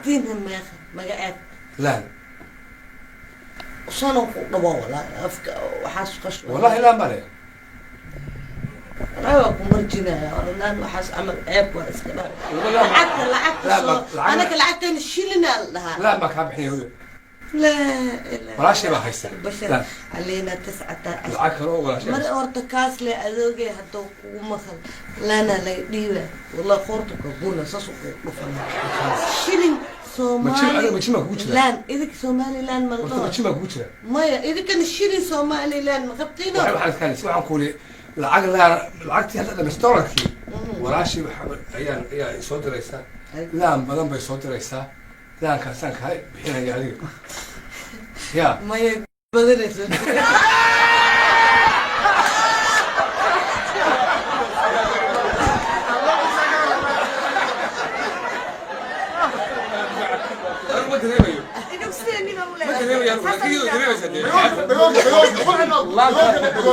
Lacagtiina meeqa magaceed? Laan. Sanan ku dhabo, walaahi afka waxaas qash. Wallahi laan baa le. Walaahi waa ku marjinaya laan, waxaas camal ceeb waa, iska dhaa. Lacagta, lacagta soo anaka lacagteena shilinaa la dhahaa. Laan baa kaa bixinaya, hooyo. Laa ilaaha. Walaashay baa haysta. Bashar laan. علينا 19. Lacag kale oo walaashay mar haysta. Horta kaas le adoogay hadduu kugu maqal laana laga dhiiba, wallahi qoorta ka guna, saas kugu dhufana shilin. Ma jim- Soomaali adiga ma jim baa kugu jira? Laan idinka Somaliland ma la Horta dhaho? Ma jim baa kugu jira? Maya, idinkana shilin Somaliland ma qabtiino? Waxaan iska waxaan ku uli lacag laan, lacagtii hadda dhamis dollarkii walaashii ayaan ayaa soo diraysaa. Laan badan bay soo diraysaa, laankaasaan kaa bixinaya adiga ya. Maya, badanayso. Ma dareemayo. Idinku sideenii baa u Ma dareemayo. leedahay. Dareemaysaa dee. Dhagoolka, dhagoolka, dhagoolka.